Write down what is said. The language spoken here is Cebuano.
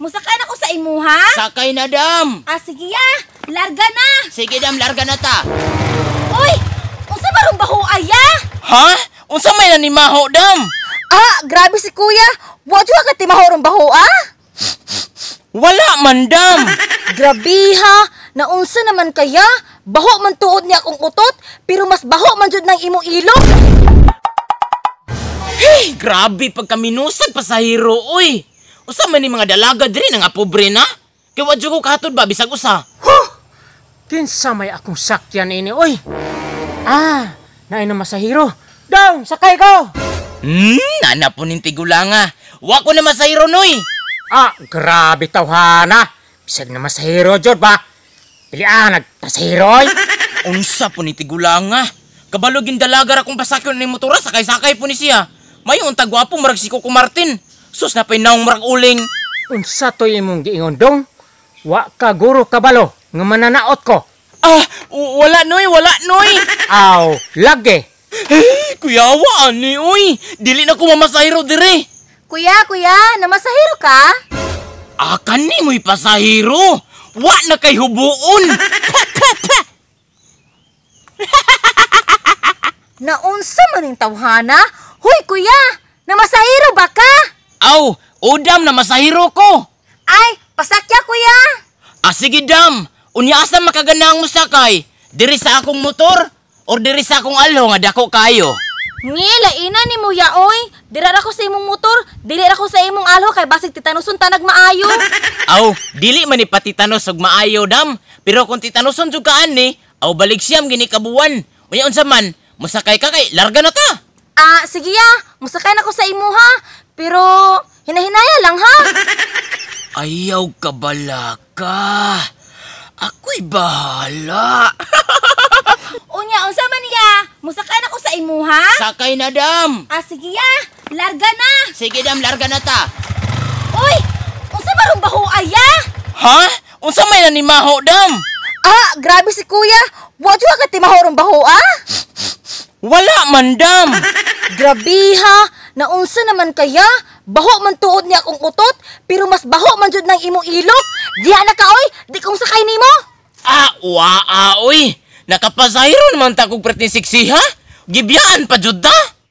Musakay na ko sa imuha. Sakay na, dam. Ah, sige ya. Larga na. Sige, dam, larga na ta. Uy, unsa ba rong baho aya? Ha? Unsa may nanimaho, dam? Ah, grabe si kuya. Wa jud ka timaho rong baho ah? Wala man, dam. Grabe ha. Naunsa naman kaya? Baho man tuod niya akong utot, pero mas baho man jud nang imong ilok. Hey, grabe pagkaminusag pasahero, oy. Usa man ni mga dalaga diri nga pobre na. Kay wa jud ko kahatod ba bisag usa. Huh! Kinsa may akong sakyan ini, oy. Ah, naay na masahiro. Dong, sakay ko. Nana po ning tigulanga. Wa ko na masahiro noy. Ah, grabe tawhana. Bisag na masahiro jud ba? Pili ah, nagpasahiro oy. Unsa po ni tigulanga? Kabalo gindalaga ra kong pasakyon ni motora, sakay-sakay po ni siya. Mayo unta gwapo murag si Coco Martin. Sus na naong murag uling. Unsa toy imong giingon dong? Wa ka guro kabalo nga mananaot ko. Ah, wala noy, wala noy. Aw, lagi. Eh, kuyawa ani oy. Dili na ko mamasahiro dire. Kuya, kuya, namasahiro ka? Ah, kani mo'y pasahero. Wa na kay hubuon. Naunsa man ning tawhana? Huy, kuya, namasahiro ba ka? Aw, udam na masahiro ko. Ay, pasakya kuya. Ah, sige dam. Unya asa makaganang mosakay? Diri sa akong motor or diri sa akong alho nga dako kayo? Ngi, laina ni mo ya oy. Dira ra ko sa imong motor, dili ra ko sa imong alho kay basig titanuson tanag maayo. Aw, dili man ni patitanos og maayo dam. Pero kung titanuson jud ka ani, aw balik siyam gini kabuwan. Unya unsa man, mosakay ka kay larga na ta. Ah, sige ya, mosakay na ko sa imuha. Pero hinahinaya lang ha. Ayaw ka balaka. Ako'y bahala. Unya, unsa man niya? Mosakay na ko sa imuha. Sakay na, dam. Ah, sige ya, larga na. Sige, dam, larga na ta. Uy, unsa ba rong baho aya? Ha? Unsa may nanimaho, dam? Ah, grabe si kuya. Wa jud ka timaho rong baho ah? Wala man, dam. Grabe ha. Naunsa naman kaya? Baho man tuod niya akong utot, pero mas baho man jud nang imong ilok. Diha na ka oy, di kong sakay nimo. Ah, waa oy. Nakapasahiro naman ta kog pertin siksi ha? Gibiyaan pa jud ta.